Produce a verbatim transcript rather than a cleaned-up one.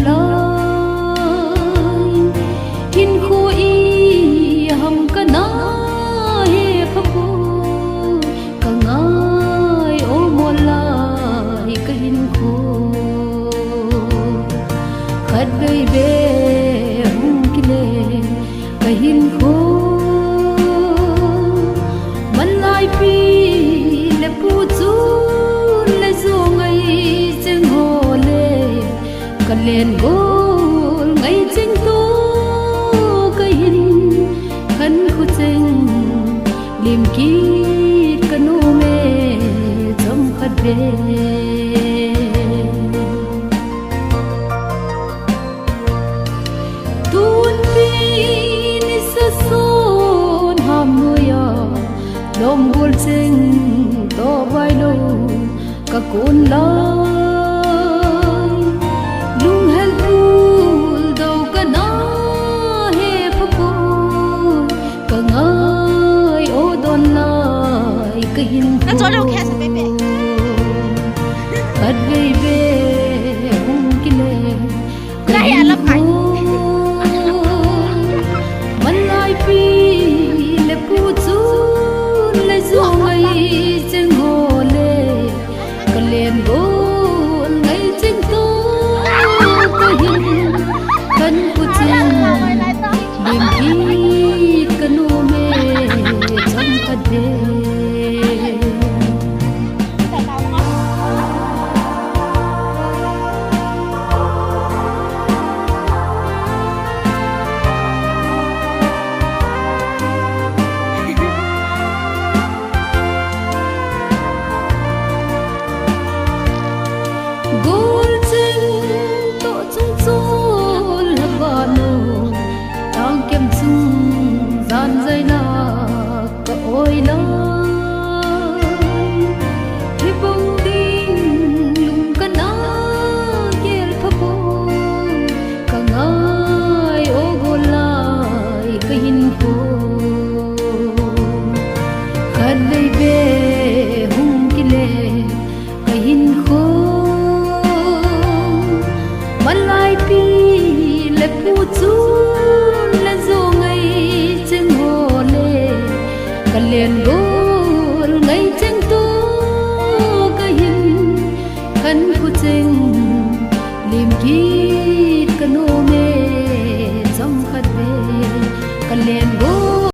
lai. Hinkho i ham kana he pha poi, ka ngai o mo lai ka hinkho. Khat vei ve hung kile ka hinkho. Manlai pi le pu chun le zo ngai cheng ho le, ka len gol ngai cheng to ka hin khan khu cheng, lim kit ka nom e chomkhat ve. Tunpi ni sa son ham noiya, lom gol cheng to vai lo ka kun lai. Lunghel bul do kana he pha poi, ka ngai o don lai ka hinkho. Na cholo khe sa pepe. Khat vei ve hung kile ka hinkho. Manlai pi le pu chun le zo ngai cheng ho le, ka len gol ngai cheng to ka hin khan khu cheng, lim kit ka nom e chomkhat ve. Gol cheng to chung chol haba no, tang kem chung jan jai na ka oi lai. Hibang ding lung kana gel pha poi, ka ngai o gol lai ka hinkho. Khat vei ve hung kile ka hinkho. Manlai pi le pu chun le zo ngai cheng ho le, ka len gol ngai cheng to ka hin khan khu cheng, lim kit